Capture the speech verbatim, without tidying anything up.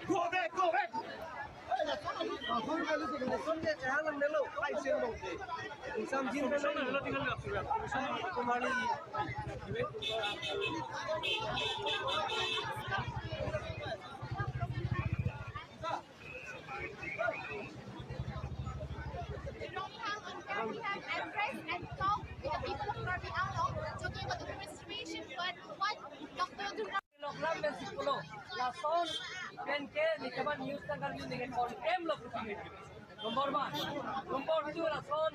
Go back, go back. Long time on Karbi Land and rest and talk with the people of Karbi Anglong, talking about the women's situation, but what Doctor Dun Loklam besi pulo, lason pen ke nikaban news tanggal yun dengan condemn lo putin. Number one. Number two, lason